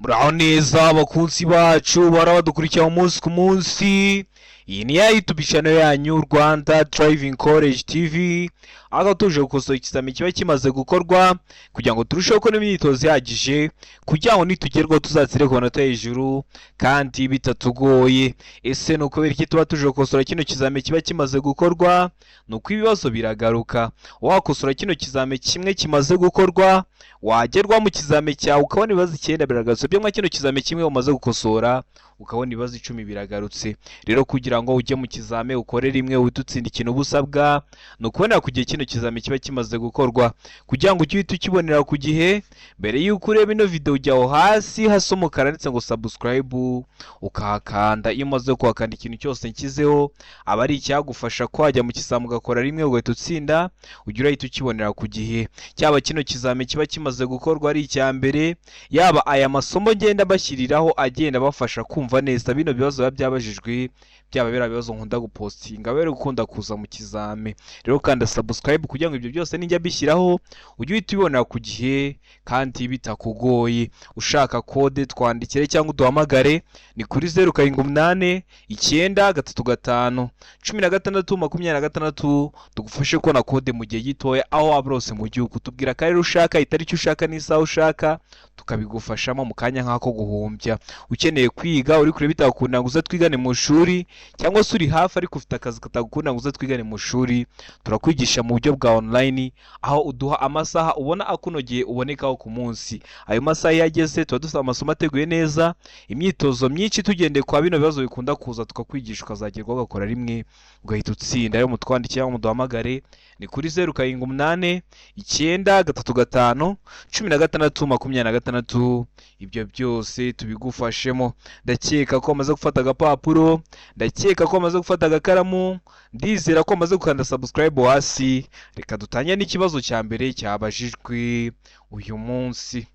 Muraho neza abakunzi bacu bahora badukurikira umunsi ku munsi. Iyi ni ya YouTube channel yanyu, Rwanda Driving College TV, aho tuje gukosora ikizami kiba kimaze gukorwa kugira ngo turusheho kubona imyitozo ihagije, kugira ngo nitugerwaho tuzatsinde ku manota hejuru kandi bitatugoye. Ese ni ukubera iki tuba tuje gukosora kino kizami kiba kimaze gukorwa? Ni uko ibibazo biragaruka. Wakosora kino kizami kimwe kimaze gukorwa, wagerwa mu kizami cyawe ukabona ibibazo 9 biragarutse byo kino kizami kimwe umaze gukosora, ukabona ibibazo 10 biragarutse. Rero kugira ngo ujye mu kizami ukore rimwe uhite utsinda, ikintu uba usabwa ni ukubonera ku gihe kino kizami kiba kimaze gukorwa, kugira ngo ujye uhita ukibonera ku gihe. Mbere y'uko ureba ino video, ujya aho hasi hasa umukara handitse ngo "subscribe", ukahakanda. Iyo umaze kuhakanda, ikintu cyose nshyizeho aba ari icyagufasha ko wajya mu kizami ugakora rimwe ugahita utsinda, ujya urahita ukibonera ku gihe. Cyaba kino kizami kiba kimaze gukorwa ari icya mbere, yaba aya masomo ngenda bashyiriraho agenda abafasha kumva neza bino bibazo biba byabajijwe, byaba biriya bibazo nkunda gupostinga bari gukunda kuza mu kizami. Rero kanda subscribe kugira ngo ibyo byose nijya bishyiraho ujye uhita ubibonera ku gihe kandi bitakugoye. Ushaka kode, twandikire cyangwa uduhamagare, ni kuri 0789351626, tugufashe kubona kode mu gihe gitoya aho waba hose mu gihugu. Tubwira akarere ushaka, itariki ushaka n'isaha ushaka, tukabigufashamo mu kanya nk'ako guhumbya. Ukeneye kwiga, uri kure bitakunda ngo uze twigane mu ishuri, cyangwa se uri hafi ariko ufite akazi katagukunda ngo uze twigane mu ishuri, turakwigisha mu buryo bwa online, aho uduha amasaha ubona akunogeye ubonekaho ku munsi. Ayo masaha iyo ageze, tuba dufite amasomo ateguye neza, imyitozo myinshi tugendeye kwa bino bibazo bikunda kuza, tukakwigisha ukazagerwaho ugakora rimwe ugahita utsinda. Rero mutwandikire cyangwa muduhamagare, ni kuri 0789351626, ibyo byose tubigufashemo. Ndakeka ko wamaze gufata agapapuro, ndakeka ko wamaze gufata agakaramu, ndizera ko wamaze gukanda subscribe hasi. Reka dutangire n'ikibazo cya mbere cyabajijwe uyu munsi.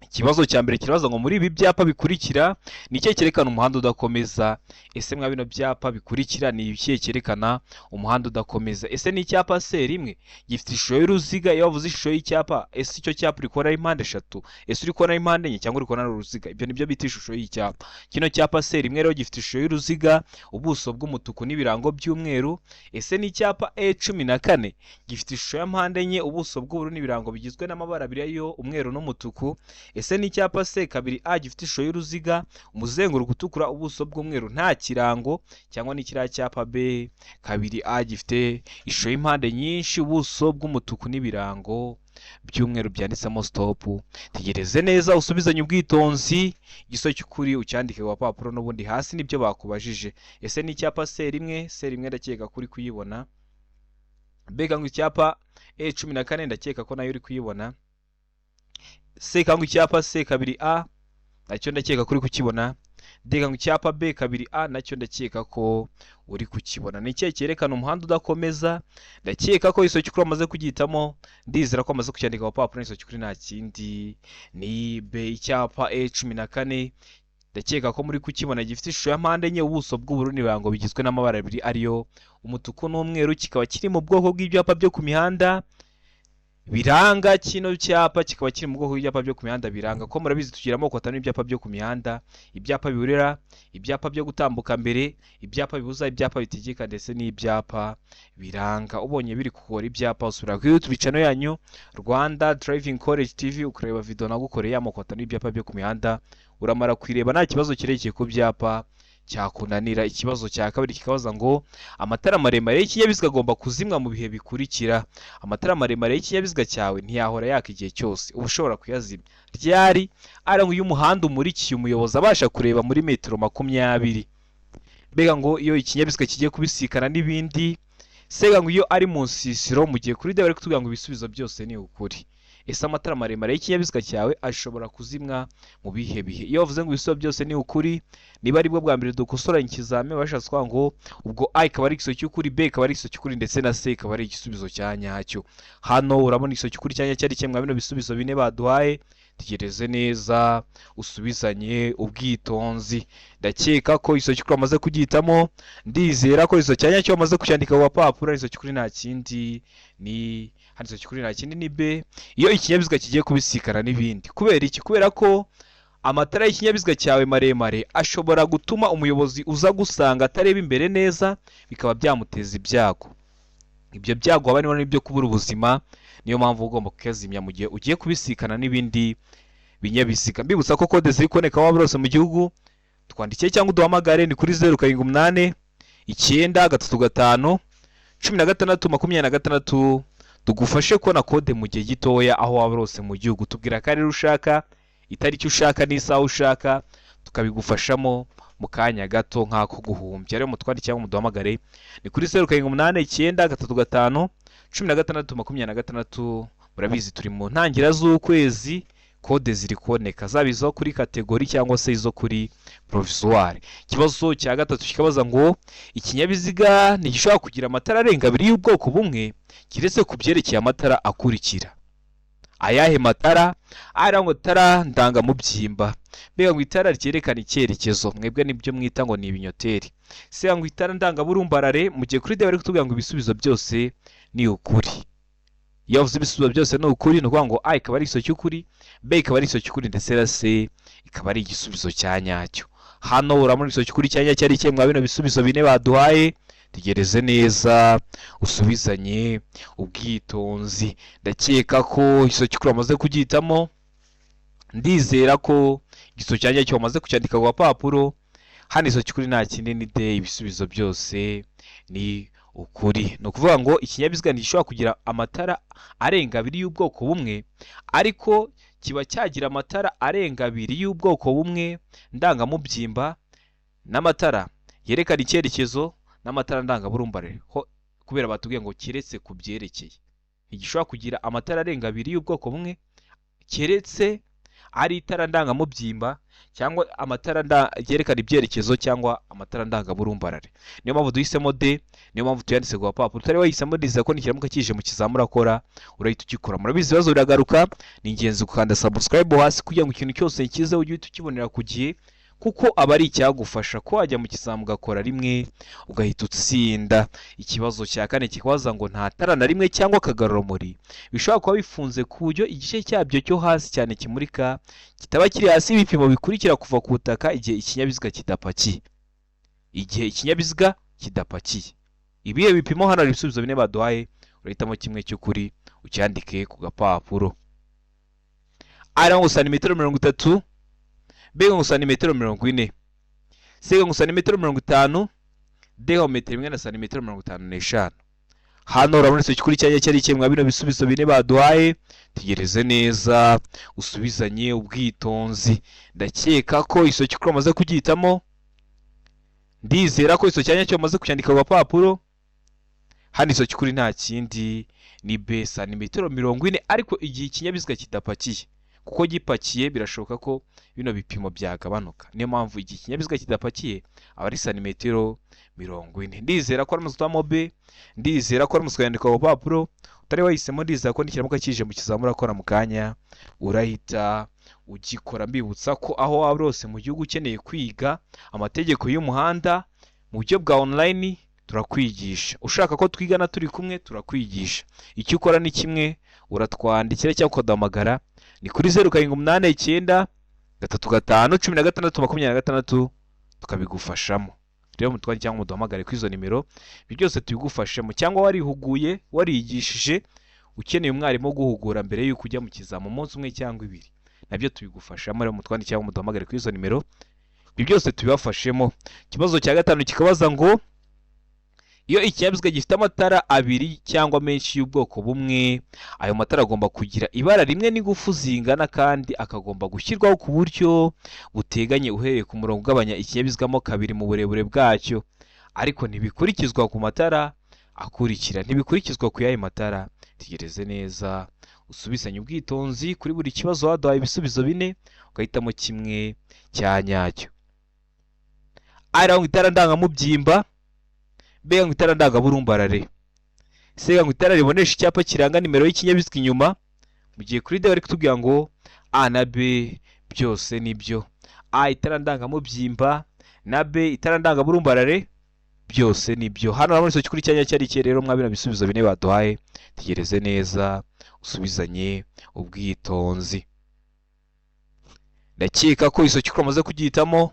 Ikibazo cya mbere kirabaza ngo: muri ibi byapa bikurikira ni ikihe cyerekana umuhanda udakomeza? Ese mwa bino byapa bikurikira ni ikihe cyerekana umuhanda udakomeza? Ese ni icyapa C rimwe gifite ishusho y'uruziga? Iyo bavuze ishusho y'icyapa, ese icyo cyapa uri kubona ari impande eshatu, ese uri kubona ari impande enye, cyangwa uri kubona ari uruziga? Ibyo nibyo bita ishusho y'icyapa. Kino cyapa C rimwe rero gifite ishusho y'uruziga, ubuso bw'umutuku n'ibirango by'umweru. Ese ni icyapa E 14 gifite ishusho ya mpande enye, ubuso bw'ubururu n'ibirango bigizwe n'amabara abiri ariyo umweru n'umutuku? Ese ni icyapa C kabiri A gifite ishusho y'uruziga, umuzenguruko utukura, ubuso bw'umweru, nta kirango, cyangwa ni kiriya cyapa B kabiri A gifite ishusho y'impande nyinshi, ubuso bw'umutuku n'ibirango by'umweru byanditsemo "stop"? Tegereze neza, usubizanye ubwitonzi, igisubizo cy'ukuri ucyandike ku gapapuro n'ubundi hasi nibyo bakubajije. Ese ni icyapa C rimwe? C rimwe ndakeka ko uri kuyibona. Mbega ngo icyapa E 14, ndakeka ko nayo uri kuyibona. C kangwa icyapa C kabiri A, nacyo ndakeka ko uri kukibona. D kangwa icyapa B kabiri A, nacyo ndakeka ko uri kukibona. Ni ikihe cyerekana umuhanda udakomeza? Ndakeka ko igisubizo cy'ukuri wamaze kugihitamo, ndizera ko wamaze kucyandika ku papuro. Igisubizo cy'ukuri nta kindi, ni B, icyapa E 14. Ndakeka ko muri kukibona, gifite ishusho ya mpande enye, ubuso bw'ubururu n'ibirango bigizwe n'amabara abiri ariyo umutuku n'umweru, kikaba kiri mu bwoko bw'ibyapa byo ku mihanda biranga. Kino cyapa kikaba kiri mu bwoko bw'ibyapa byo ku mihanda biranga, ko murabizi tugira amoko atanu y'ibyapa byo ku mihanda: ibyapa biburira, ibyapa byo gutambuka mbere, ibyapa bibuza, ibyapa bitegeka ndetse n'ibyapa biranga. Ubonye biri kugora ibyapa, usubira kuri YouTube channel yanyu, Rwanda Driving College TV, ukareba video nagukoreye y'amoko atanu y'ibyapa byo ku mihanda. Uramara kuyireba, nta kibazo kirekire ku byapa cyakunanira. Ikibazo cya kabiri kikabaza ngo: amatara maremare y'ikinyabiziga agomba kuzimwa mu bihe bikurikira. Amatara maremare y'ikinyabiziga cyawe ntiyahora yaka igihe cyose, uba ushobora kuyazimya ryari? Ari ngo iyo umuhanda umurikiye umuyobozi abasha kureba muri metero 20, mbega ngo iyo ikinyabiziga kigiye kubisikana n'ibindi, sega ngo iyo ari mu nsisiro. Mu gihe kuri D bari kutubwira ngo ibisubizo byose ni ukuri. Ese amatara maremare y'ikinyabiziga cyawe ashobora kuzimwa mu bihe bihe? Iyo bavuze ngo ibisubizo byose ni ukuri, niba aribwo bwa mbere dukosoranye ikizami, bashatse kuvuga ngo ubwo A ikaba ari igisubizo cy'ukuri, B ikaba ari igisubizo cy'ukuri, ndetse na C ikaba ari igisubizo cya nyacyo. Hano urabona igisubizo cy'ukuri cya nyacyo ari kimwe mwa bino bisubizo bine baduhaye. Tegereze neza, usubizanye ubwitonzi. Ndakeka ko igisubizo cy'ukuri wamaze kugihitamo, ndizera ko igisubizo cya nyacyo wamaze kucyandika ku gapapuro. Igisubizo cy'ukuri nta kindi ni hano, igisubizo cy'ukuri nta kindi ni B, iyo ikinyabiziga kigiye kubisikana n'ibindi. Kubera iki? Kubera ko Amatara y'ikinyabiziga cyawe maremare ashobora gutuma umuyobozi uza gusanga atareba imbere neza, bikaba byamuteza ibyago. Ibyo byago haba harimo n'ibyo kubura ubuzima. Niyo mpamvu ugomba kuyazimya mu gihe ugiye kubisikana n'ibindi binyabiziga. Mbibutsa ko kode ziri kuboneka waba hose mu gihugu. Twandikiye cyangwa uduhamagare, ni kuri 07893516, tugufashe kubona kode mu gihe gitoya aho waba hose mu gihugu. Tubwira akarere ushaka, itariki ushaka n'isaha ushaka, tukabigufashamo mu kanya gato nk'ako guhumbya. Rero mutwandike cyangwa muduhamagare, ni kuri 07893516. Murabizi, turi mu ntangira z'ukwezi, kode ziri kuboneka, zaba izo kuri catégorie cyangwa se izo kuri provisoire. Ikibazo cya gatatu kikabaza ngo: ikinyabiziga ntigishobora kugira amatara arenga abiri y'ubwoko bumwe, keretse ku byerekeye amatara akurikira. Ayahe matara? Ari ngo itara ndangamubyimba, mbega ngo itara ryerekana icyerekezo, mwebwe nibyo mwita ngo ni ibinyoteri, se ngo itara ndangaburumbarare. Mu gihe kuri D bari kutubwira ngo ibisubizo byose ni ukuri. Iyo bavuze ibisubizo byose ni ukuri, ni ukuvuga ngo A ikaba ari igisubizo cy'ukuri, B ikaba ari igisubizo cy'ukuri, ndetse na C ikaba ari igisubizo cya nyacyo. Hano urabona igisubizo cy'ukuri cya nyacyo ari ikihe mwa bino bisubizo bine baduhaye? Tegereze neza, usubizanye ubwitonzi. Ndakeka ko igisubizo cy'ukuri wamaze kugihitamo. Ndizera ko igisubizo cya nyacyo wamaze kucyandika ku gapapuro. Hano igisubizo cy'ukuri nta kindi, ni D. Ibisubizo byose ni ukuri. Ni ukuvuga ngo ikinyabiziga ntigishobora kugira amatara arenga abiri y'ubwoko bumwe, ariko kiba cyagira amatara arenga abiri y'ubwoko bumwe ndangamubyimba, n'amatara yerekana icyerekezo, n'amatara ndangaburumbarare ho, kubera batubwiye ngo keretse ku byerekeye. Ntigishobora kugira amatara arenga abiri y'ubwoko bumwe, keretse ari itara ndangamubyimba cyangwa amatara yerekana ibyerekezo cyangwa amatara ndangaburumbarare. Niyo mpamvu duhisemo D, niyo mpamvu tuyanditse ku gapapuro. Utari wahisemo, ndizera ko nikiramuka kije mu kizamura akora urahita ugikora. Murabizi, ibibazo biragaruka. Ni ingenzi gukanda subscribe hasi kugira ngo ikintu cyose kize ujye uhita ukibonera ku gihe, kuko aba ari icyagufasha ko wajya mu kizamu ugakora rimwe ugahita utsinda. Ikibazo cya kane kikabaza ngo: nta tara na rimwe cyangwa akagarurarumuri bishobora kuba bifunze ku buryo igice cyabyo cyo hasi cyane kimurika kitaba kiri hasi y'ibipimo bikurikira kuva ku butaka igihe ikinyabiziga kidapakiye. Igihe ikinyabiziga kidapakiye, ibihe bipimo? Hano hari ibisubizo bine baduhaye, urahitamo kimwe cy'ukuri ucyandike ku gapapuro. A ngo santimetero 30, B ngo santimetero 40, C ngo santimetero 50, D ngo metero imwe na santimetero 55. Hano urabona icyo cy'ukuri cyajya cyari kimwe bino bisubizo bine baduhaye. Tegereze neza, usubizanye ubwitonzi. Ndakeka ko icyo cy'ukuri wamaze kugihitamo. Ndizera ko icyo cyanya cyo wamaze kucyandika ku gapapuro. Hano icyo cy'ukuri nta kindi, ni B, santimetero 40, ariko igihe ikinyabiziga kidapakiye, kuko gipakiye birashoboka ko bino bipimo byagabanuka. Niyo mpamvu igihe ikinyabiziga kidapakiye aba ari santimetero 40. Ndizera ko ari uhitamo B, ndizera ko ari kuyandika ku rupapuro. Utari wahisemo, ndizera ko nikiramuka kije mu kizamura akora mu kanya urahita ugikora. Mbibutsa ko aho waba hose mu gihugu ukeneye kwiga amategeko y'umuhanda mu buryo bwa online, turakwigisha. Ushaka ko twigana turi kumwe, turakwigisha. Icyo ukora ni kimwe, uratwandikira cyangwa ukaduhamagara, ni kuri 0789351626, tukabigufashamo. Rero mutwandikire cyangwa muduhamagare kuri izo nimero, ibyo byose tubigufashemo. Cyangwa warihuguye, warigishije, ukeneye umwarimu wo guhugura mbere y'uko ujya mu kizamu umunsi umwe cyangwa ibiri, nabyo tubigufashamo. Rero mutwandikire cyangwa muduhamagare kuri izo nimero, ibyo byose tubibafashemo. Ikibazo cya gatanu kikabaza ngo: iyo ikinyabiziga gifite amatara abiri cyangwa menshi y'ubwoko bumwe, ayo matara agomba kugira ibara rimwe n'ingufu zingana, kandi akagomba gushyirwaho ku buryo buteganye uhereye ku murongo ugabanya ikinyabiziga mo kabiri mu burebure bwacyo, ariko ntibikurikizwa ku matara akurikira. Ntibikurikizwa ku yayo matara? Tegereze neza, usubizanye ubwitonzi. Kuri buri kibazo waduhaye ibisubizo bine, ugahitamo kimwe cya nyacyo. A ngo itara ndangamubyimba, B ngo itara ndangaburumbarare, C ngo itara ribonesha icyapa kiranga nimero y'ikinyabiziga inyuma, mu gihe kuri D bari kutubwira ngo A na B byose nibyo. A itara ndangamubyimba na B itara ndangaburumbarare, byose nibyo. Hano urabona icyo kuri cyanya cyari ikihe rero mwa bino bisubizo bine baduhaye? Tegereze neza, usubizanye ubwitonzi. Ndakeka ko isoki wamaze kugihitamo.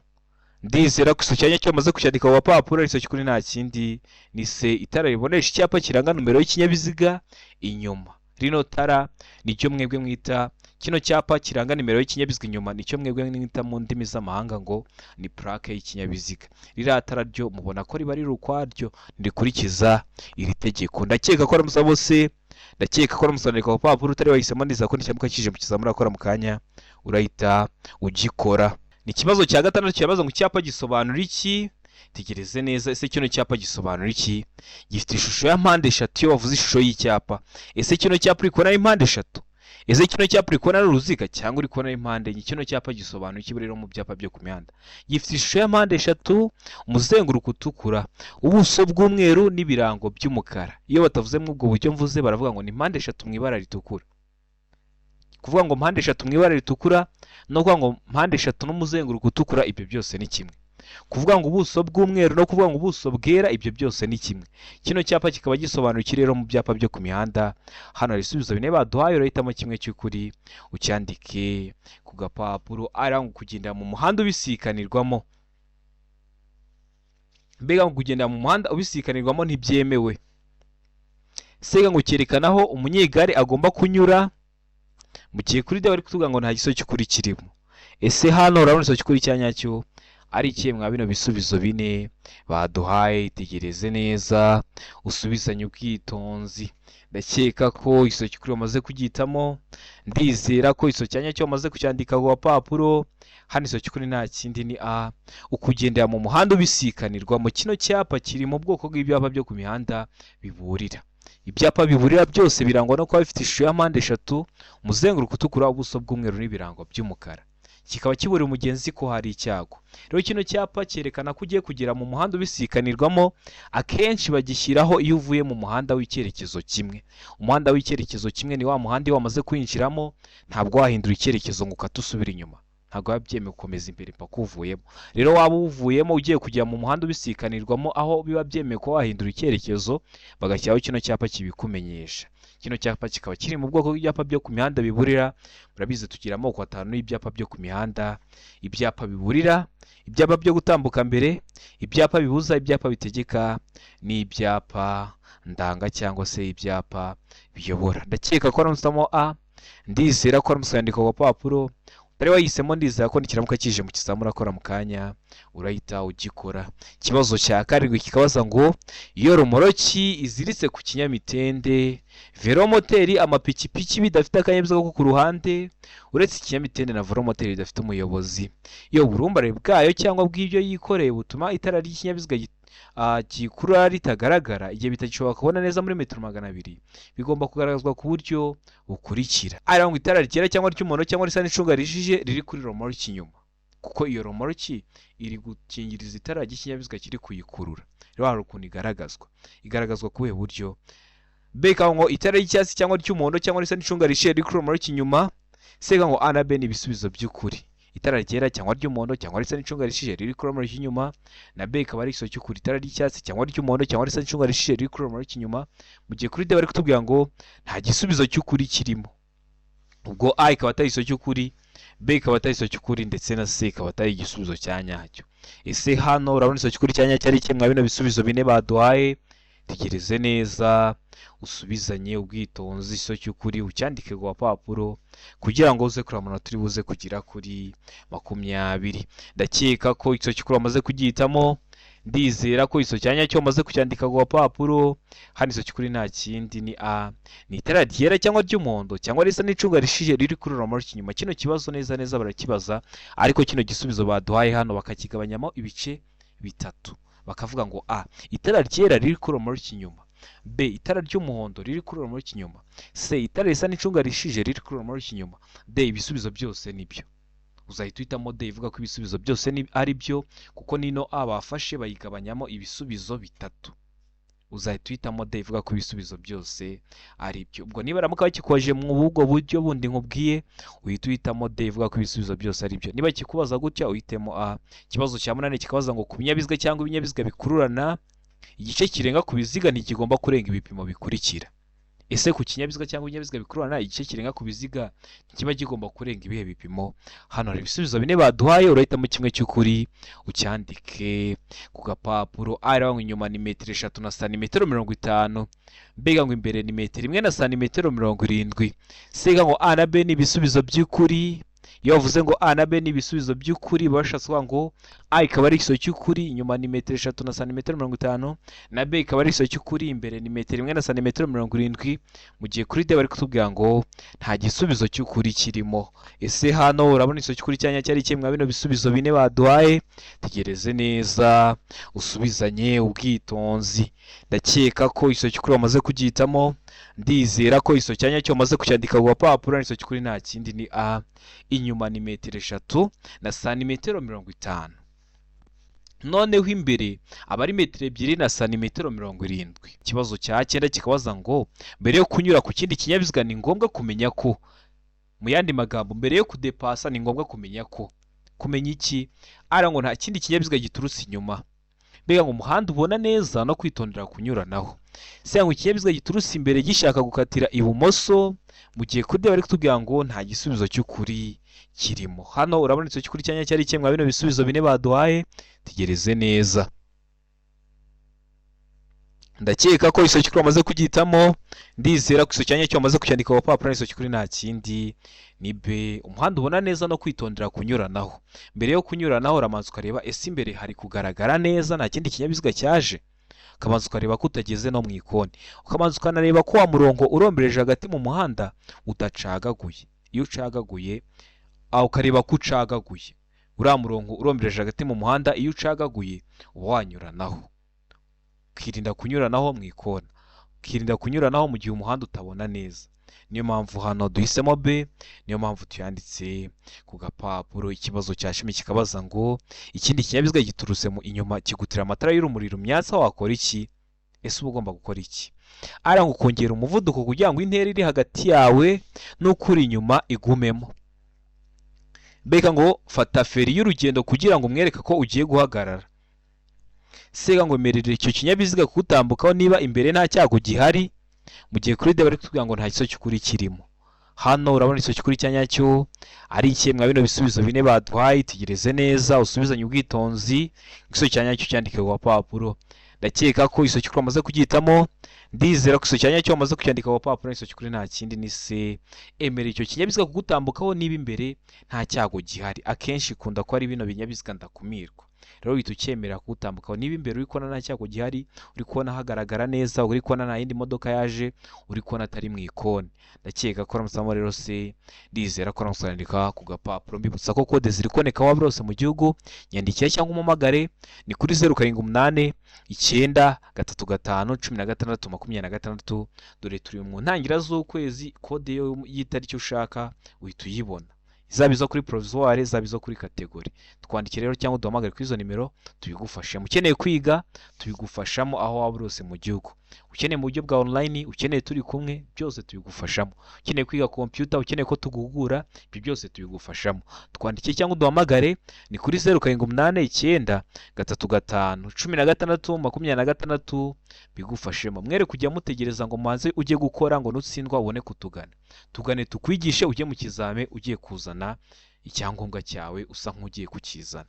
Ndizera ko isoki cyanya cyo wamaze kucyandika ku gapapuro. Isoki kuri nta kindi ni se itara ribonesha icyapa kiranga nomero y'ikinyabiziga inyuma. Rino tara nicyo mwebwe mwita, kino cyapa kiranga nimero y'ikinyabiziga inyuma nicyo mwebwe mwita mu ndimi z'amahanga ngo ni plaque y'ikinyabiziga. Ririya tara ryo mubona ko riba riri ukwaryo, ntirikurikiza iri tegeko. Ndakeka ko ari bose, ndakeka ko ari umusaruro ku papuro utari wahisemo. Ndizera ko nicyamuka kije mu kizamura akora mu kanya urahita ugikora. Ni ikibazo cya gatandatu kirabaza ngo icyapa gisobanura iki? Tegereze neza, ese kino cyapa gisobanura iki? Gifite ishusho ya mpande eshatu. Iyo bavuze ishusho y'icyapa, ese kino cyapa uri kubona ari mpande eshatu? Ese kino cyapa uri kubona ari uruziga cyangwa uri kubona ari mpande enye? Kino cyapa gisobanura iki rero mu byapa byo ku mihanda? Gifite ishusho ya mpande eshatu, umuzenguruko utukura, ubuso bw'umweru n'ibirango by'umukara. Iyo batavuze muri ubwo buryo mvuze, baravuga ngo ni mpande eshatu mu ibara ritukura. Kuvuga ngo mpande eshatu mu ibara ritukura no kuvuga ngo mpande eshatu n'umuzenguruko utukura, ibyo byose ni kimwe. Kuvuga ngo ubuso bw'umweru no kuvuga ngo ubuso bwera, ibyo byose ni kimwe. Kino cyapa kikaba gisobanura iki rero mu byapa byo ku mihanda? Hano hari ibisubizo bine baduhaye, urahitamo kimwe cy'ukuri ucyandike ku gapapuro. Arangwa kugendera mu muhanda ubisikanirwamo, mbega ngo kugendera mu muhanda ubisikanirwamo ntibyemewe. Sega ngo cyerekana aho umunyegare agomba kunyura, mu gihe kuri D bari kutuvuga ngo nta gisubizo cy'ukuri kirimo. Ese hano urabona igisubizo cy'ukuri cya nyacyo ari ikihe mwa bino bisubizo bine baduhaye? Itegereze neza, usubizanye ubwitonzi. Ndakeka ko igisubizo cy'ukuri wamaze kugihitamo. Ndizera ko igisubizo cya nyacyo wamaze kucyandika ku gapapuro. Hano igisubizo cy'ukuri nta kindi ni A, ukugendera mu muhanda ubisikanirwamo. Kino cyapa kiri mu bwoko bw'ibyapa byo ku mihanda biburira. Ibyapa biburira byose birangwa no kuba bifite ishusho ya mpande eshatu, umuzenguruko utukura, ubuso bw'umweru n'ibirango by'umukara, kikaba kiburira umugenzi ko hari icyago. Rero kino cyapa cyerekana ko ugiye kugera mu muhanda ubisikanirwamo. Akenshi bagishyiraho iyo uvuye mu muhanda w'icyerekezo kimwe. Umuhanda w'icyerekezo kimwe ni wa muhanda iyo wamaze kwinjiramo ntabwo wahindura icyerekezo ngo ukate usubire inyuma, ntabwo biba byemewe gukomeza imbere mpaka uvuyemo. Rero waba uwuvuyemo ugiye kujya mu muhanda ubisikanirwamo, aho biba byemewe kuba wahindura icyerekezo, bagashyiraho kino cyapa kibikumenyesha. Kino cyapa kikaba kiri mu bwoko bw'ibyapa byo ku mihanda biburira. Murabizi tugira amoko atanu y'ibyapa byo ku mihanda: ibyapa biburira, ibyapa byo gutambuka mbere, ibyapa bibuza, ibyapa bitegeka n'ibyapa ndanga cyangwa se ibyapa biyobora. Ndakeka ko ari A. Ndizera ko ari umusandiko wa papuro utari wahisemo. Ndizera ko nikiramuka kije mu kizamura akora mu kanya urahita ugikora. Ikibazo cya karindwi kikabaza ngo iyo romoroki iziritse ku kinyamitende, velomoteri, amapikipiki bidafite akanyabiziga ko ku ruhande, uretse ikinyamitende na velomoteri bidafite umuyobozi, iyo uburumbare bwayo cyangwa bw'ibyo yikoreye butuma itara ry'ikinyabiziga gikurura ritagaragara igihe bitagishobora kubona neza muri metero 200, bigomba kugaragazwa ku buryo bukurikira: ari ngo itara ryera cyangwa ry'umuhondo cyangwa risa n'icunga rishije riri kuri romoroki inyuma, kuko iyo romoroki iri gukingiriza itara ry'ikinyabiziga kiri kuyikurura. Rero hari ukuntu igaragazwa. Igaragazwa ku buhe buryo? B ngo itara ry'icyatsi cyangwa ry'umuhondo cyangwa risa n'icunga rishije riri kuri romoroki inyuma. C ngo A na B ni ibisubizo by'ukuri. Itara ryera cyangwa ry'umuhondo cyangwa risa n'icunga rishije riri kuri romoroki inyuma, na B ikaba ari igisubizo cy'ukuri, itara ry'icyatsi cyangwa ry'umuhondo cyangwa risa n'icunga rishije riri kuri romoroki inyuma, mu gihe kuri D bari kutubwira ngo nta gisubizo cy'ukuri kirimo. Ubwo A ikaba atari igisubizo cy'ukuri, B ikaba atari igisubizo cy'ukuri, ndetse na C ikaba atari igisubizo cya nyacyo. Ese hano urabona igisubizo cy'ukuri cya nyacyo ari kimwe mwa bino bisubizo bine baduhaye? Tegereze neza, usubizanye ubwitonzi, igisubizo cy'ukuri ucyandike ku gapapuro kugira ngo uze kureba amanota uri buze kugira kuri 20. Ndakeka ko igisubizo cy'ukuri wamaze kugihitamo. Ndizera ko igisubizo cya nyacyo wamaze kucyandika ku gapapuro. Hano igisubizo cy'ukuri nta kindi ni A, ni itara ryera cyangwa ry'umuhondo cyangwa risa n'icunga rishije riri kuri romoroki inyuma. Kino kibazo neza neza barakibaza, ariko kino gisubizo baduhaye hano bakakigabanyamo ibice bitatu, bakavuga ngo A, itara ryera riri kuri romoroki inyuma, B, itara ry'umuhondo riri kuri romoroki inyuma, C, itara risa n'icunga rishije riri kuri romoroki inyuma, D, ibisubizo byose nibyo. Uzahita uhitamo D ivuga ko ibisubizo byose ari byo, kuko nino A bafashe bayigabanyamo ibisubizo bitatu. Uzahita uhitamo D ivuga ko ibisubizo byose ari byo. Ubwo niba baramuka bakikubaje mu ubwo buryo bundi nkubwiye, uhita uhitamo D ivuga ko ibisubizo byose ari byo. Niba kikubaza gutya, uhitemo A. Ikibazo cya munani kikabaza ngo ku binyabiziga cyangwa ibinyabiziga bikururana, igice kirenga ku biziga ntikigomba kurenga ibipimo bikurikira. Ese ku kinyabiziga cyangwa ibinyabiziga bikururana, igice kirenga ku biziga kiba kigomba kurenga ibihe bipimo? Hano hari ibisubizo bine baduhaye, urahitamo kimwe cy'ukuri ucyandike ku gapapuro. A ngo inyuma ni metero 3 na santimetero 50, B ngo imbere ni metero 1 na santimetero 70, C ngo A na B ni ibisubizo by'ukuri. Iyo bavuze ngo A na B ni ibisubizo by'ukuri, baba bashatse kuvuga ngo A ikaba ari igisubizo cy'ukuri, inyuma ni metero 3 na santimetero 50, na B ikaba ari igisubizo cy'ukuri, imbere ni metero 1 na santimetero 70, mu gihe kuri D bari kutubwira ngo nta gisubizo cy'ukuri kirimo. Ese hano urabona igisubizo cy'ukuri cyanya cyari kimwe mwa bino bisubizo bine baduhaye? Tegereze neza, usubizanye ubwitonzi. Ndakeka ko igisubizo cy'ukuri wamaze kugihitamo, ndizera ko igisubizo cya nyacyo wamaze kucyandika ku gapapuro. Igisubizo cy'ukuri nta kindi ni A, inyuma ni metero 3 na santimetero 50, noneho imbere aba ari metero 2 na santimetero 70. Ikibazo cya 9 kikabaza ngo mbere yo kunyura ku kindi kinyabiziga ni ngombwa kumenya ko, mu yandi magambo, mbere yo kudepasa ni ngombwa kumenya ko, kumenya iki? Ara ngo nta kindi kinyabiziga giturutse inyuma, mbega ngo umuhanda ubona neza no kwitondera kunyuranaho, se ngo ikinyabiziga giturutse imbere gishaka gukatira ibumoso, mu gihe kuri D bari kutubwira ngo nta gisubizo cy'ukuri kirimo. Hano urabona igisubizo cy'ukuri cyanya cyari kimwe mwa bino bisubizo bine baduhaye? Tegereze neza. Ndakeka ko igisubizo cy'ukuri wamaze kugihitamo, ndizera ko igisubizo cyanya cyo wamaze kucyandika ku gapapuro. Igisubizo cy'ukuri nta kindi ni B, umuhanda ubona neza no kwitondera kunyuranaho. Mbere yo kunyuranaho uramanza ukareba ese imbere hari kugaragara neza, nta kindi kinyabiziga cyaje, ukabanza ukareba ko utageze no mu ikoni, ukabanza ukanareba ko wa murongo urombereje hagati mu muhanda udacagaguye. Iyo ucagaguye aho, ukareba ko ucagaguye uriya murongo urombereje hagati mu muhanda, iyo ucagaguye uba wanyuranaho, ukirinda kunyuranaho mu ikona, ukirinda kunyuranaho mu gihe umuhanda utabona neza. Niyo mpamvu hano duhisemo B, niyo mpamvu tuyanditse ku gapapuro. Ikibazo cya 10 kikabaza ngo ikindi kinyabiziga giturutse mu inyuma kigutira amatara y'urumuri rumyatsa, wakora iki? Ese uba ugomba gukora iki? Ara ngo kongera umuvuduko kugira ngo intera iri hagati yawe n'ukuri inyuma igumemo, mbega ngo fata feri y'urugendo kugira ngo umwereke ko ugiye guhagarara, sega ngo merera icyo kinyabiziga kugutambukaho niba imbere nta cyago gihari, mu gihe kuri D bari kutubwira ngo nta gisubizo cy'ukuri kirimo. Hano urabona igisubizo cy'ukuri cya nyacyo ari ikihe mwa bino bisubizo bine baduhaye? Tegereze neza, usubizanye ubwitonzi, igisubizo cya nyacyo cyandike ku gapapuro. Ndakeka ko igisubizo cy'ukuri wamaze kugihitamo, ndizera ko igisubizo cya nyacyo wamaze kucyandika ku gapapuro. Igisubizo cy'ukuri nta kindi ni C, emera icyo kinyabiziga kugutambukaho niba imbere nta cyago gihari. Akenshi ikunda ko ari bino binyabiziga ndakumirwa, rero uhita ucyemera kugutambukaho niba imbere uri kubona nta cyago gihari, uri kubona hagaragara neza, uri kubona nta yindi modoka yaje, uri kubona atari mu ikoni. Ndakeka ko aramusamo rero se, ndizera ko aramusandika ku gapapuro. Mbibutsa ko kode ziri kuboneka waba hose mu gihugu, nyandikira cyangwa umumagare, ni kuri 0789351626. Dore turi mu ntangira z'ukwezi, kode y'itariki ushaka uhita uyibona, zaba izo kuri provisoire, zaba izo kuri catégorie. Twandikire rero cyangwa uduhamagare kuri izo nimero tubigufashemo. Ukeneye kwiga tubigufashamo aho waba uri hose mu gihugu, ukeneye mu buryo bwa online, ukeneye turi kumwe, byose tubigufashamo. Ukeneye kwiga computer, ukeneye ko tuguhugura, ibyo byose tubigufashamo. Twandikire cyangwa uduhamagare, ni kuri 0789351626, bigufashemo. Mwere kujya mutegereza ngo mubanze ujye gukora ngo nutsindwa ubone kutugana. Tugane tukwigishe, ujye mu kizame ugiye kuzana icyangombwa cyawe, usa nk'ugiye kukizana.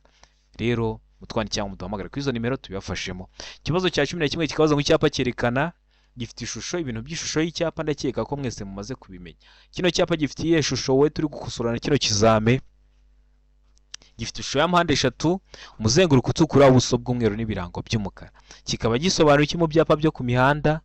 Rero mutwandikire cyangwa muduhamagare kuri izo nimero tubibafashemo. Ikibazo cya 11 kikabaza ngo icyapa cyerekana gifite ishusho, ibintu by'ishusho y'icyapa ndakeka ko mwese mumaze kubimenya. Kino cyapa gifite iyihe shusho? Wowe turi gukosorana kino kizame, gifite ishusho ya mpande eshatu, umuzenguruko utukura, ubuso bw'umweru n'ibirango by'umukara. Kikaba gisobanura iki mu byapa byo ku mihanda?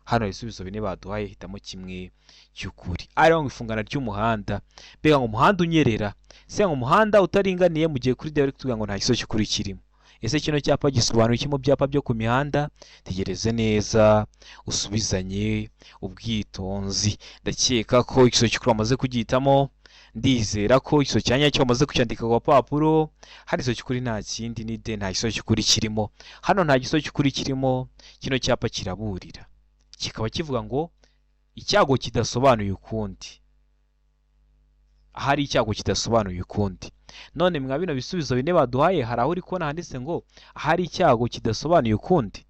Hano ibisubizo bine baduhaye, hitamo kimwe cy'ukuri. Ariho ngo ifungana ry'umuhanda, mbega ngo umuhanda unyerera, se ngo umuhanda utaringaniye, mu gihe kuri D bari kutubwira ngo nta gisubizo cy'ukuri kirimo. Ese kino cyapa gisobanura iki mu byapa byo ku mihanda? Tegereze neza, usubizanye ubwitonzi. Ndakeka ko igisubizo cy'ukuri wamaze kugihitamo, ndizera ko igisubizo cya nyacyo wamaze kucyandika ku gapapuro. Hano igisubizo cy'ukuri nta kindi ni D, nta gisubizo cy'ukuri kirimo. Hano nta gisubizo cy'ukuri kirimo. Kino cyapa kiraburira, kikaba kivuga ngo icyago kidasobanuye ukundi, ahari icyago kidasobanuye ukundi. None mwa bino bisubizo bine baduhaye, hari aho uri kubona handitse ngo ahari icyago kidasobanuye ukundi?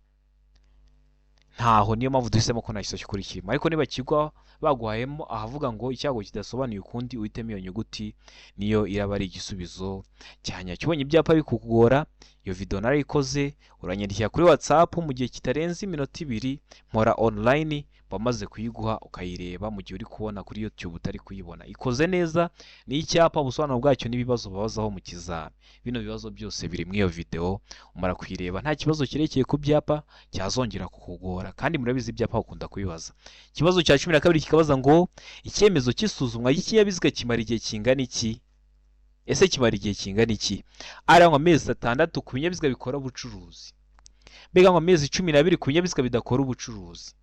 Ntaho, niyo mpamvu duhisemo ko nta gisubizo cy'ukuri kirimo. Ariko niba kigwa baguhayemo ahavuga ngo icyago kidasobanuye ukundi, uhitemo iyo nyuguti, niyo iraba ari igisubizo cya nyacyo. Ubonye ibyapa bikugora, iyo video narayikoze, uranyandikira kuri WhatsApp mu gihe kitarenze iminota 2, mpora online, bamaze kuyiguha ukayireba mu gihe uri kubona kuri YouTube utari kuyibona. Ikoze neza, ni icyapa, ubusobanuro bwacyo n'ibibazo babazaho mu kizami. Bino bibazo byose biri muri iyo video, umara kuyireba nta kibazo cyerekeye ku byapa cyazongera kukugora, kandi murabizi ibyapa bakunda kubibaza. Ikibazo cya 12 kikabaza ngo icyemezo cy'isuzumwa ry'ikinyabiziga kimara igihe kingana iki? Ese kimara igihe kingana iki? Arangwa amezi 6 ku binyabiziga bikora ubucuruzi, mbega ngo amezi 12 ku binyabiziga bidakora ubucuruzi,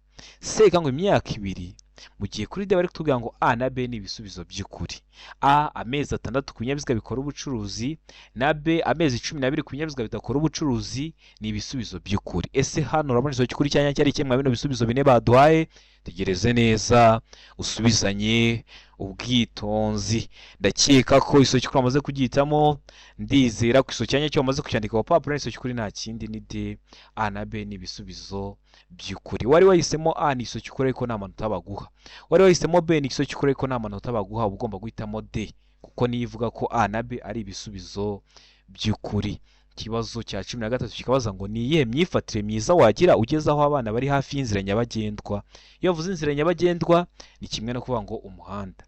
seka ngo imyaka 2. Mu gihe kuri D bari kutubwira ngo A na B ni ibisubizo by'ukuri. A amezi 6 ku binyabiziga bikora ubucuruzi, na B amezi 12 ku binyabiziga bidakora ubucuruzi ni ibisubizo by'ukuri. Ese hano urabona igisubizo cy'ukuri cyanya cyari kimwe bino bisubizo bine baduhaye? Tegereze neza usubizanye ubwitonzi. Ndakeka ko igisubizo cy'ukuri wamaze kugihitamo, ndizera ko igisubizo cyanya cyo wamaze kucyandika ku papuro. Igisubizo cy'ukuri nta kindi ni D. A na B ni ibisubizo by'ukuri. Wari wahisemo A ni igisubizo cy'ukuri ariko nta manota baguha. Wari wahisemo B ni igisubizo cy'ukuri ariko nta manota baguha. Uba ugomba guhitamo D kuko niyo ivuga ko A na B ari ibisubizo by'ukuri. Ikibazo cya 13 kikabaza ngo ni iyihe myifatire myiza wagira ugeze aho abana bari hafi y'inzira nyabagendwa? Iyo bavuze inzira nyabagendwa ni kimwe no kuvuga ngo umuhanda,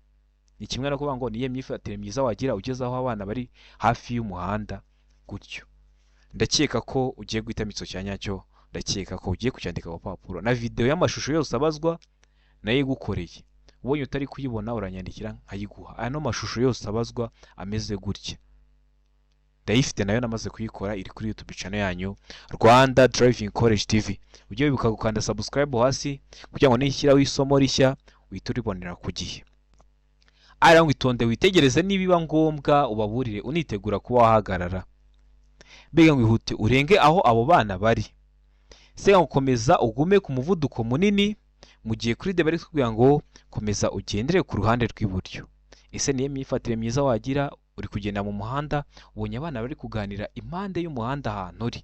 ni kimwe no kuvuga ngo ni iyihe myifatire myiza wagira ugeze aho abana bari hafi y'umuhanda gutyo. Ndakeka ko ugiye guhitamo igisubizo cya nyacyo, ndakeka ko ugiye kucyandika ku papuro, na video y'amashusho yose abazwa nayo igukoreye. Ubonye utari kuyibona uranyandikira nkayiguha. Ano mashusho yose abazwa ameze gutya ndayifite, nayo namaze kuyikora, iri kuri YouTube channel yanyu Rwanda Driving College TV. Ujye wibuka gukanda subscribe hasi kugira ngo nishyiraho isomo rishya uhite uribonera ku gihe. Ara ngo itonde witegereze, nibiba ngombwa ubaburire unitegura kuba wahagarara. Mbega ngo ihute urenge aho abo bana bari. Se ngo komeza ugume ku muvuduko munini, mu gihe kuri D bari kutubwira ngo komeza ugendere ku ruhande rw'iburyo. Ese niyo myifatire myiza wagira uri kugenda mu muhanda ubonye abana bari kuganira impande y'umuhanda ahantu uri?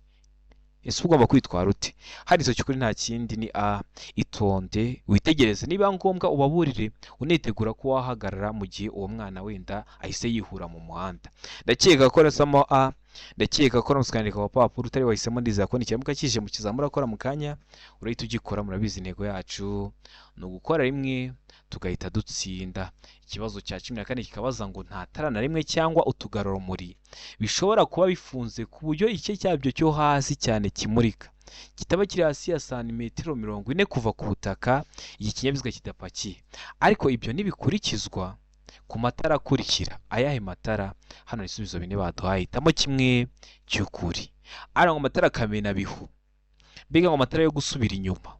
Ese ugomba kwitwara ute? Hari icyo cy'ukuri nta kindi ni A. Itonde witegereze, niba ngombwa ubaburire unitegura ko wahagarara mu gihe uwo mwana wenda ahise yihura mu muhanda. Ndakeka ko rasamo A, ndakeka ko uramutse ukandika ku papuro utari wahisemo, ndizera ko nikiramuka kije mu kizamura urakora mu kanya urahita ugikora. Murabizi intego yacu ni ugukora rimwe tugahita dutsinda. Ikibazo cya 14 kikabaza ngo nta tara na rimwe cyangwa utugarurumuri bishobora kuba bifunze ku buryo igice cyabyo cyo hasi cyane kimurika kitaba kiri hasi ya santimetero 40 kuva ku butaka iki kinyabiziga kidapakiye, ariko ibyo ntibikurikizwa ku matara akurikira. Ayahe matara? Hano ibisubizo bine baduhaye, hitamo kimwe cy'ukuri. Ari ngo amatara kamenabihu, mbega ngo amatara yo gusubira inyuma.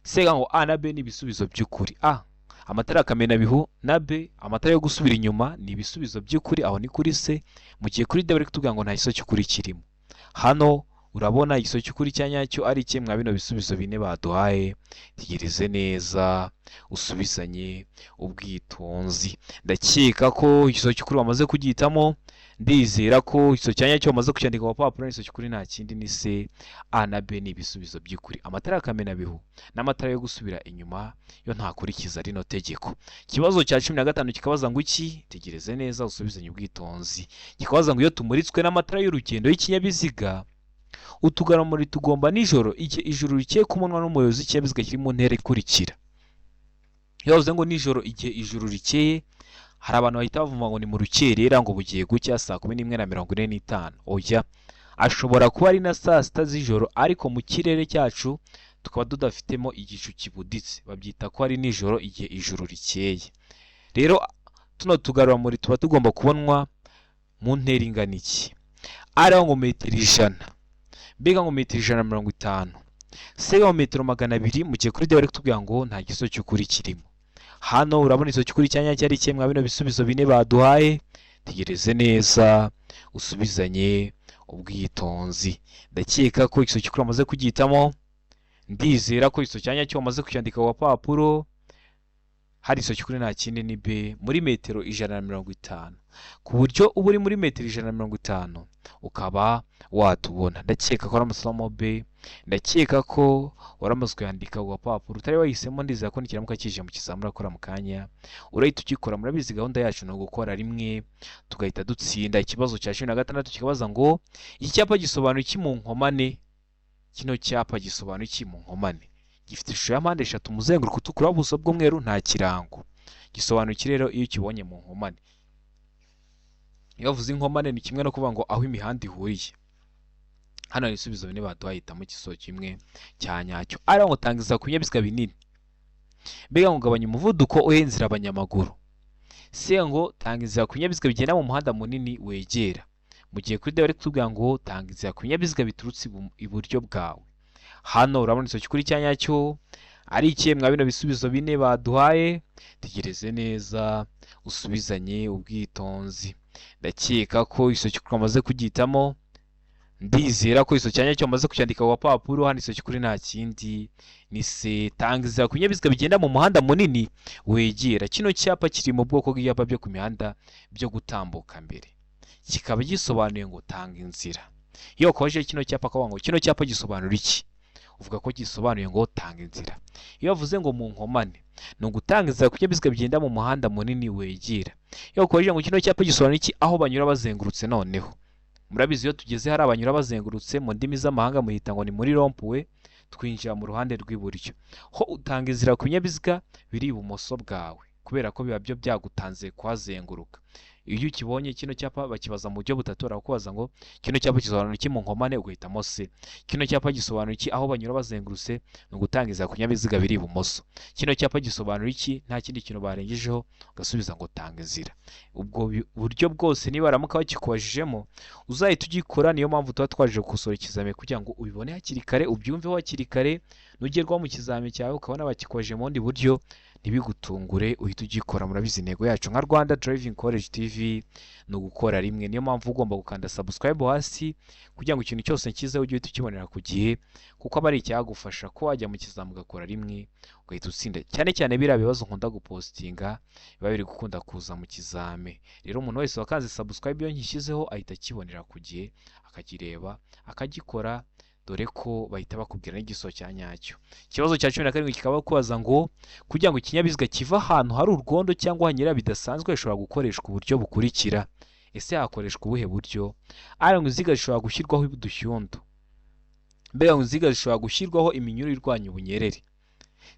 Sega ngo A na B ni ibisubizo by'ukuri. A amatara kamenabihu na B amatara yo gusubira inyuma ni ibisubizo by'ukuri, aho ni kuri C. Mu gihe kuri D bari kutubwira ngo nta gisubizo cy'ukuri kirimo. Hano urabona igisubizo cy'ukuri cya nyacyo ari kimwe mwa bino bisubizo bine baduhaye. Tegereze neza usubizanye ubwitonzi. Ndakeka ko igisubizo cy'ukuri wamaze kugihitamo, ndizera ko igisubizo cya nyacyo wamaze kucyandika ku papuro. Igisubizo cy'ukuri nta kindi ni C. A na B ni ibisubizo by'ukuri. Amatara ya kamenabihu n'amatara yo gusubira inyuma yo ntakurikiza rino tegeko. Ikibazo cya 15 kikabaza ngo iki? Tegereze neza usubizanye ubwitonzi. Kikabaza ngo iyo tumuritswe n'amatara y'urugendo y'ikinyabiziga, utugarurumuri tugomba nijoro igihe ijuru rikeye kubonwa n'umuyobozi w'ikinyabiziga kiri mu ntera ikurikira. Iyo bavuze ngo nijoro igihe ijuru rikeye, hari abantu bahita bavuga ngo ni mu rukerera, ngo bugiye gucya saa 11:45. Oya, ashobora kuba ari na saa 6 z'ijoro, ariko mu kirere cyacu tukaba tudafitemo igicu kibuditse, babyita ko ari nijoro igihe ijuru rikeye. Rero tuno tugarurumuri tuba tugomba kubonwa mu ntera ingana iki? Ariho ngo metero 100, mbega ngo metero 150, se ngo metero 200. Mu gihe kuri D bari kutubwira ngo nta gisubizo cy'ukuri kirimo. Hano urabona igisubizo cy'ukuri cya nyacyo ari kimwe mwa bino bisubizo bine baduhaye. Tegereze neza usubizanye ubwitonzi. Ndakeka ko igisubizo cy'ukuri wamaze kugihitamo, ndizera ko igisubizo cya nyacyo wamaze kucyandika ku gapapuro. Hari igisubizo cy'ukuri nta kindi ni B, muri metero 150, ku buryo uba uri muri metero 150 ukaba watubona. Ndakeka ko ari amasomo B. Ndakeka ko waramaze kuyandika ku gapapuro, utari wahisemo ndizera ko nikiramuka kije mu kizamini urakora mu kanya urahita ugikora. Murabizi gahunda yacu ni ugukora rimwe tugahita dutsinda. Ikibazo cya 16 kikabaza ngo iki cyapa gisobanura iki mu nkomane? Kino cyapa gisobanura iki mu nkomane? Gifite ishusho ya mpande eshatu, umuzenguruko utukura, ubuso bw'umweru, nta kirango. Gisobanura iki rero iyo ukibonye mu nkomane? Iyo bavuze inkomane ni kimwe no kuvuga ngo aho imihanda ihuriye. Hano hari ibisubizo bine baduhaye, hitamo igisubizo kimwe cya nyacyo. Ariho ngo tangiza ku binyabiziga binini, mbega ngo gabanya umuvuduko uhe inzira abanyamaguru. Se ngo tanga inzira ku binyabiziga bigenda mu muhanda munini wegera. Mu gihe kuri D bari kutubwira ngo tanga inzira ku binyabiziga biturutse iburyo bwawe. Hano urabona igisubizo cy'ukuri cya nyacyo ari ikihe mwa bino bisubizo bine baduhaye? Tegereze neza usubizanye ubwitonzi. Ndakeka ko igisubizo cy'ukuri wamaze kugihitamo, ndizera ko igisubizo cya nyacyo wamaze kucyandika ku gapapuro. Hano igisubizo cy'ukuri nta kindi ni se, tanga inzira ku binyabiziga bigenda mu muhanda munini wegera. Kino cyapa kiri mu bwoko bw'ibyapa byo ku mihanda byo gutambuka mbere, kikaba gisobanuye ngo tanga inzira. Iyo wakoresheje kino cyapa akavuga ngo kino cyapa gisobanura iki, uvuga ko gisobanuye ngo tanga inzira. Iyo bavuze ngo mu nkomane ni ugutanga inzira ku binyabiziga bigenda mu muhanda munini wegera. Iyo bakoresheje ngo kino cyapa gisobanura iki, aho banyura bazengurutse. Noneho murabizi iyo tugeze hari abanyura bazengurutse, mu ndimi z'amahanga muhita ngo ni muri rond-point, twinjira mu ruhande rw'iburyo. Ho utanga inzira ku binyabiziga biri ibumoso bwawe, kubera ko biba byo byagutanze kuhazenguruka. Iyo ukibonye kino cyapa bakibaza mu buryo butatu, barakubaza ngo kino cyapa gisobanura iki mu nkomane, ugahitamo se. Kino cyapa gisobanura iki aho banyura bazengurutse, ni ugutanga inzira ku binyabiziga biri ibumoso. Kino cyapa gisobanura iki nta kindi kintu barengejeho, ugasubiza ngo tanga inzira. Ubwo buryo bwose niba baramuka bakikubajijemo uzahita ugikora. Niyo mpamvu tuba twaje gukosora ikizami kugira ngo ubibone hakiri kare, ubyumveho hakiri kare, nugerwaho mu kizami cyawe ukabona bakikubajije mu bundi buryo ntibigutungure, uhite ugikora. Murabizi intego yacu nka Rwanda Driving College TV ni ugukora rimwe. Niyo mpamvu ugomba gukanda subscribe hasi kugira ngo ikintu cyose nshyizeho ujye uhita ukibonera ku gihe, kuko aba ari icyagufasha ko wajya mu kizami ugakora rimwe ugahita utsinda. Cyane cyane biriya bibazo nkunda gupostinga biba biri gukunda kuza mu kizami. Rero umuntu wese wakanze subscribe iyo nkishyizeho ahita akibonera ku gihe, akakireba, akagikora, dore ko bahita bakubwira n'igisubizo cya nyacyo. Ikibazo cya 17 kikaba kubaza ngo kugira ngo ikinyabiziga kive ahantu hari urwondo cyangwa hanyerera bidasanzwe hashobora gukoreshwa uburyo bukurikira. Ese hakoreshwa ubuhe buryo? Ari ngo inziga zishobora gushyirwaho udushyundo, mbega ngo inziga zishobora gushyirwaho iminyururu irwanya ubunyereri.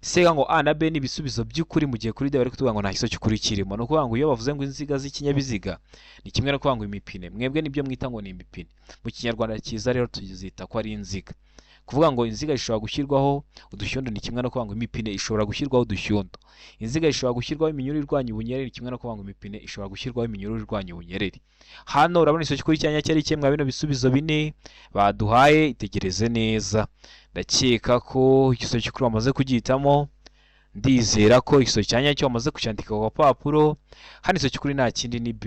Sega ngo A na B ni ibisubizo by'ukuri, mu gihe kuri D bari kutubwira ngo nta gisubizo cy'ukuri kirimo. Ni ukuvuga ngo iyo bavuze ngo inziga z'ikinyabiziga ni kimwe no kuvuga ngo imipine. Mwebwe nibyo mwita ngo ni imipine, mu kinyarwanda cyiza rero tuzita ko ari inziga. Kuvuga ngo inziga zishobora gushyirwaho udushyundo ni kimwe no kuvuga ngo imipine ishobora gushyirwaho udushyundo. Inziga zishobora gushyirwaho iminyururu irwanya ubunyereri ni kimwe no kuvuga ngo imipine ishobora gushyirwaho iminyururu irwanya ubunyereri. Hano urabona igisubizo cy'ukuri cya nyacyo ari ikihe mwa bino bisubizo bine baduhaye? Itegereze neza. Ndakeka ko igisubizo cy'ukuri wamaze kugihitamo, ndizera ko igisubizo cya nyacyo wamaze kucyandika ku gapapuro. Hano igisubizo cy'ukuri nta kindi ni B,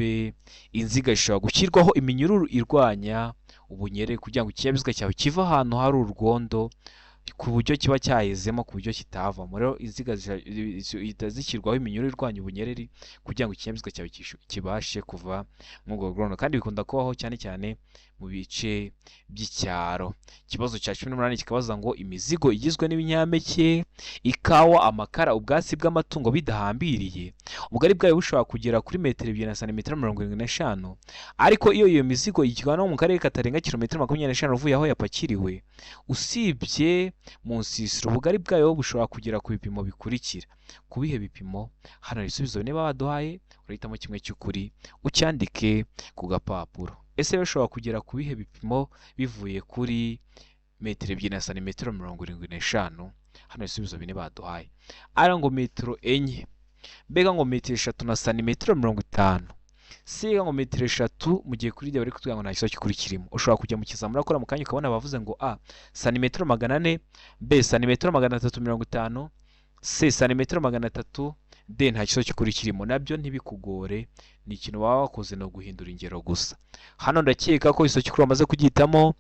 inziga zishobora gushyirwaho iminyururu irwanya ubunyereri kugira ngo ikinyabiziga cyawe kive ahantu hari urwondo ku buryo kiba cyahezemo, ku buryo kitavamo. Rero inziga zihita zishyirwaho iminyururu irwanya ubunyereri kugira ngo ikinyabiziga cyawe kibashe kuva muri urwo rwondo, kandi bikunda kubaho cyane cyane mu bice by'icyaro. Ikibazo cya 18 kikabaza ngo imizigo igizwe n'ibinyampeke, ikawa, amakara, ubwatsi bw'amatungo bidahambiriye, ubugari bwayo bushobora kugera kuri metero 2 na santimetero 75, ariko iyo iyo mizigo ijyanwa mu karere katarenga kilometero 25 uvuye aho yapakiriwe, usibye mu nsisiro, ubugari bwayo bushobora kugera ku bipimo bikurikira. Ku bihe bipimo? Hano hari ibisubizo bine baduhaye, urahitamo kimwe cy'ukuri ucyandike ku gapapuro. Ese bishobora kugera ku bihe bipimo bivuye kuri metero 2 na santimetero 75? Hano ibisubizo bine baduhaye ari ngo metero 4, mbega ngo metero 3 na santimetero 50, siga ngo metero 3, mu gihe kuri D bari kutubwira ngo nta gisubizo cy'ukuri kirimo. Ushobora kujya mu kizamini urakora mu kanya ukabona bavuze ngo A santimetero 400, B santimetero 350, C santimetero 300, D nta gisubizo cy'ukuri kirimo. Nabyo ntibikugore, ni ikintu baba wakoze ni uguhindura ingero gusa. Hano ndakeka ko igisubizo cy'ukuri wamaze kugihitamo,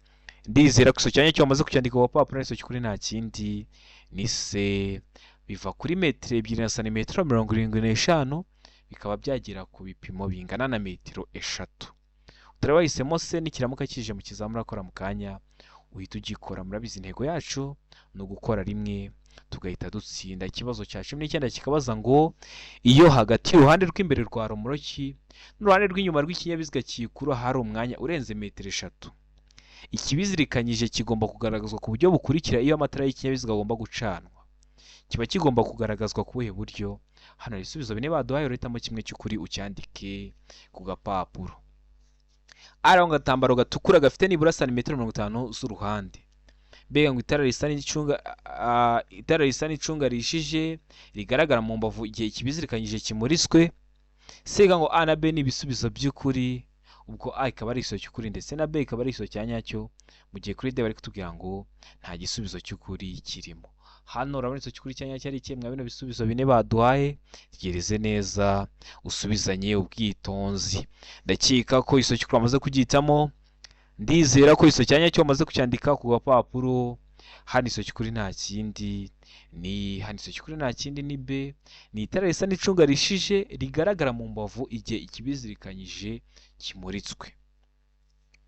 ndizera ko igisubizo cya nyacyo wamaze kucyandika ku gapapuro. Igisubizo cy'ukuri nta kindi ni C, biva kuri metero 2 na santimetero 75 bikaba byagera ku bipimo bingana na metero 3. Utari wahisemo C, nikiramuka kije mu kizamini urakora mu kanya Uhita ugikora. Murabizi, intego yacu ni ugukora rimwe tugahita dutsinda. Ikibazo cya 19 kikabaza ngo: iyo hagati y'uruhande rw'imbere rwa romoroki n'uruhande rw'inyuma rw'ikinyabiziga kiyikurura hari umwanya urenze metero 3, ikibizirikanyije kigomba kugaragazwa ku buryo bukurikira. Iyo amatara y'ikinyabiziga agomba gucanwa, kiba kigomba kugaragazwa ku buhe buryo? Hano hari ibisubizo bine baduhaye, urahitamo kimwe cy'ukuri ucyandike ku gapapuro. Ari aho agatambaro gatukura gafite nibura santimetero 50 z'uruhande. Mbega ngo itara risa n'icunga rihishije rigaragara mu mbavu igihe ikibizirikanyije kimuritswe. Sega ngo A na B ni ibisubizo by'ukuri. Ubwo A ikaba ari igisubizo cy'ukuri ndetse na B ikaba ari igisubizo cya nyacyo, mu gihe kuri D bari kutubwira ngo nta gisubizo cy'ukuri kirimo. Hano urabona igisubizo cy'ukuri cya nyacyo ari ikihe mwa bino bisubizo bine baduhaye? Tegereze neza, usubizanye ubwitonzi. Ndakeka ko igisubizo cy'ukuri wamaze kugihitamo. Ndizera ko igisubizo cya nyacyo wamaze kucyandika ku gapapuro. Hano igisubizo cy'ukuri nta kindi ni B. Ni itara risa n'icunga rishije rigaragara mu mbavu igihe ikibizirikanyije kimuritswe.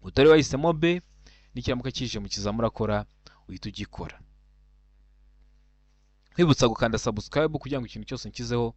Utari wahisemo B, nikiramuka kije mu kizamini urakora, uhita ugikora. Nkwibutsa gukanda subscribe kugira ngo ikintu cyose nshyizeho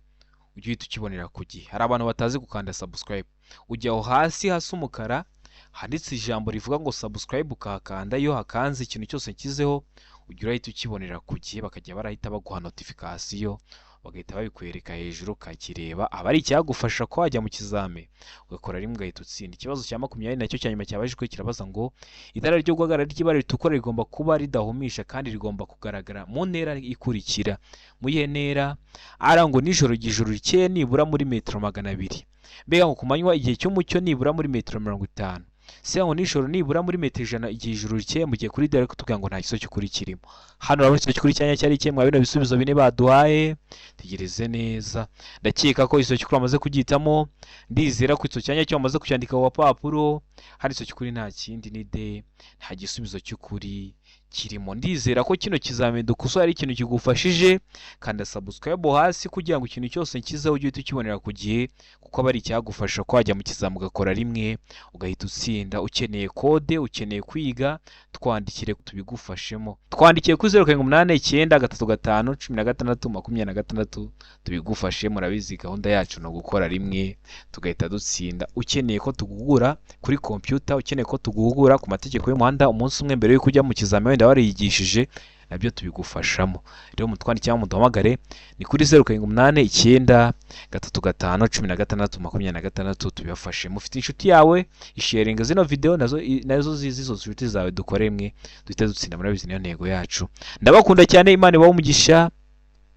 ujye uhita ukibonera ku gihe. Hari abantu batazi gukanda subscribe. Ujya aho hasi hasa umukara handitse ijambo rivuga ngo "subscribe", ukahakanda. Iyo hakanze, ikintu cyose nshyizeho ujya urahita ukibonera ku gihe, bakajya barahita baguha notification, bagahita babikwereka hejuru ukakireba. Aba ari icyagufasha ko wajya mu kizami ugakora rimwe ugahita utsinda. Ikibazo cya 20 nacyo cya nyuma cyabajijwe kirabaza ngo: itara ryo guhagarara ry'ibara ritukura rigomba kuba ridahumisha kandi rigomba kugaragara mu ntera ikurikira. Mu iyihe ntera? Ara ngo nijoro igihe ijuru rikeye nibura muri metero 200. Mbega ngo ku manywa igihe cy'umucyo nibura muri metero 50. Se ngo nijoro nibura muri metero 100 igihe ijuru rikeye, mu gihe kuri D bari kutubwira ngo nta gisubizo cy'ukuri kirimo. Hano urabona igisubizo cy'ukuri cya nyacyo ari ikihe mwa bino bisubizo bine baduhaye? Tegereze neza. Ndakeka ko igisubizo cy'ukuri wamaze kugihitamo. Ndizera ko igisubizo cya nyacyo wamaze kucyandika ku gapapuro. Hano igisubizo cy'ukuri nta kindi ni D, nta gisubizo cy'ukuri kirimo. Ndizera ko kino kizamini dukosora ari ikintu kigufashije. Kanda subscribe hasi kugira ngo ikintu cyose nshyizeho ujye uhita ukibonera ku gihe, kuko aba ari icyagufasha ko wajya mu kizami ugakora rimwe ugahita utsinda. Ukeneye kode, ukeneye kwiga, twandikire tubigufashemo. Twandikiye kuri 0789351626 tubigufashe. Murabizi, gahunda yacu ni ugukora rimwe tugahita dutsinda. Ukeneye ko tuguhugura kuri computer, ukeneye ko tuguhugura ku mategeko y'umuhanda umunsi umwe mbere y'uko ujya mu kizami wenda wariyigishije, nabyo tubigufashamo. Rero mutwandike cyangwa muduhamagare, ni kuri 0789351626, tubibafashe. Mufite inshuti yawe, isharinga zino video nazo zizi izo nshuti zawe, dukore rimwe duhite dutsinda. Murabizi, niyo ntego yacu. Ndabakunda cyane, Imana ibahe umugisha,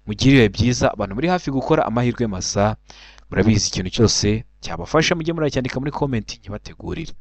mugire ibihe byiza. Abantu muri hafi gukora, amahirwe masa. Murabizi, ikintu cyose cyabafasha mujye muracyandika muri comment nkibategurire.